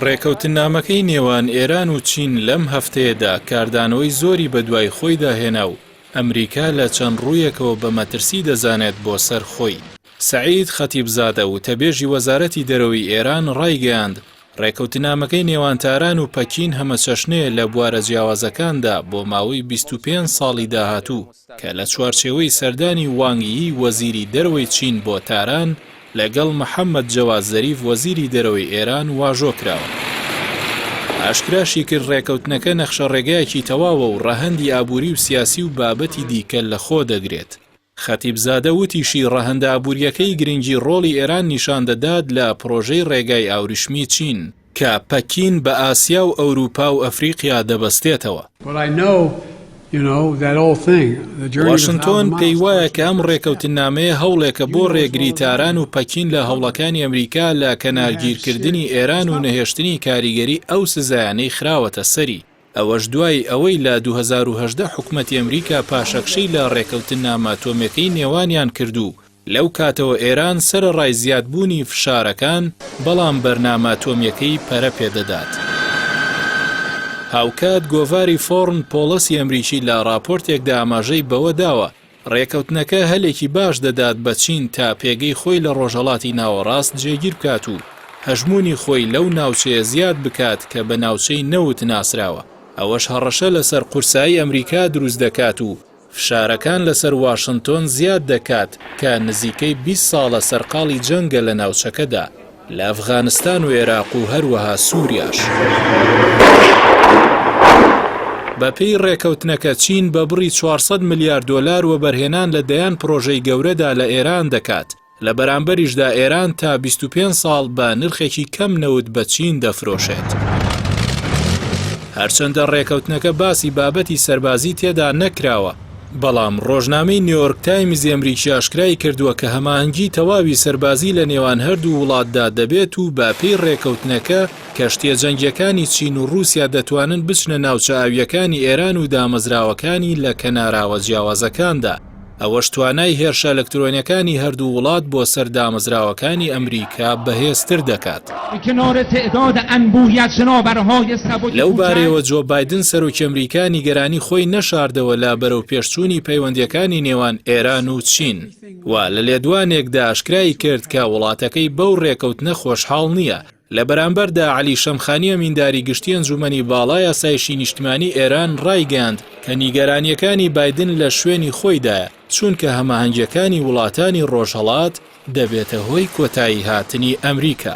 ڕێکەوتننامەکەی نێوان ئێران و چین لەم هەفتەیەدا کاردانەوەی زۆری بەدوای خۆیدا هێنا و ئەمریکا لە چەند ڕوویەکەوە بە مەترسی دەزانێت بۆ سەر خۆی. سەعید خەتیبزادە وتەبێژی وەزارەتی دەرەوەی ئێران ڕایگەیاند، ڕێکەوتنامەکەی نێوان تاران و پەکین هەمەچەشنەیە لە بوارە جیاوازەکاندا بۆ ماوەی 25 ساڵی داهاتوو کە لە چوارچێوەی سەردانی وانگ یی وەزیری دەرەوەی چین بۆ تاران لەگەڵ محەممەد جەواد زەریف وەزیری دەرەوەی ئێران واژۆ کراوە. ئاشکراشی کرد ڕێکەوتنەکە نەخشەڕێگایەکی تەواوە و ڕەهەندی ئابووری و سیاسی و بابەتی دیکە لەخۆ دەگرێت. خەتیبزادە وتیشی، ڕەهەندە ئابوورییەکەی گرنگی ڕۆڵی ئێران نیشان دەدات لە پڕۆژەی ڕێگای ئاوریشمی چین، کە پەکین بە ئاسیا و ئەوروپا و ئەفریقیا دەبەستێتەوە. واشنتۆن پێیوایە کە ئەم ڕێکەوتننامەیە هەوڵێکە بۆ ڕێگری تاران و پەکین لە هەوڵەکانی ئەمریکا لە کەنارگیرکردنی ئێران و نەهێشتنی کاریگەری ئەو سزایانەی خراوەتە سەری. ئەوەش دوای ئەوەی لە 2018 حکومەتی ئەمریکا پاشەکشەی لە ڕێکەوتننامە ئەتۆمیەکەی نێوانیان کرد و لەو کاتەوە ئێران سەرەڕای زیادبوونی فشارەکان بەڵام بەرنامە ئەتۆمیەکەی پەرە پێدەدات. هاوکات گۆڤاری فۆڕن پۆڵەسی ئەمریکی لە ڕاپۆرتێکدا ئاماژەی بەوە داوە، ڕێکەوتنەکە هەلێکی باش دەدات بە چین تا پێگەی خۆی لە ڕۆژهەڵاتی ناوەڕاست جێگیر بکات و هەژموونی خۆی لەو ناوچەیە زیاد بکات کە بە ناوچەی نەوت ناسراوە، ئەوەش هەڕەشە لەسەر قورسایی ئەمریکا دروست دەکات و فشارەکان لەسەر واشنتۆن زیاد دەکات کە نزیکەی 20 ساڵە سەرقاڵی جەنگە لە ناوچەکەدا. لە ئەفغانستان و عێراق و هەروەها سووریاش. بەپێی ڕێکەوتنەکە چین بە بڕی 400 ملیار دۆلار وەبەرهێنان لە دەیان پرۆژەی گەورەدا لە ئێران دەکات، لە بەرامبەریشدا ئێران تا 25 ساڵ بە نرخێکی کەم نەوت بە چین دەفرۆشێت. هەرچەندە ڕێکەوتنەکە باسی بابەتی سەربازی تێدا نەکراوە، بەڵام ڕۆژنامەی نیویۆرک تایمزی ئەمریکی ئاشکرای کردووە کە هەماهەنگی تەواوی سەربازی لە نێوان هەردوو وڵاتدا دەبێت و بە پێی ڕێکەوتنەکە کەشتیە جەنگیەکانی چین و ڕووسیا دەتوانن بچنە ناوچە ئاوییەکانی ئێران و دامەزراوەکانی لە کەناراوە جیاوازەکاندا. ئەوەش توانای هێرشە ئەلکترۆنیەکانی هەردوو وڵات بۆ سەر دامەزراوەکانی ئەمریکا بەهێزتر دەکات. لەو بارەیەوە جۆ بایدن سەرۆکی ئەمریکا نیگەرانی خۆی نەشاردەوە لە بەرەوپێشچوونی پەیوەندیەکانی نێوان ئێران و چین و لە لێدوانێکدا ئاشکرای کرد کە وڵاتەکەی بەو رێکەوتنە خۆشحاڵ نییە لە بەرامبەردا عەلی شەمخانی ئەمینداری گشتی ئەنجومەنی باڵای ئاسایشی نیشتمانی ئێران ڕایگەیاند کە نیگەرانییەکانی بایدن لە شوێنی خۆیدایە، چونکە هەماهەنگییەکانی وڵاتانی ڕۆژهەڵات دەبێتە هۆی کۆتاییهاتنی ئەمریکا.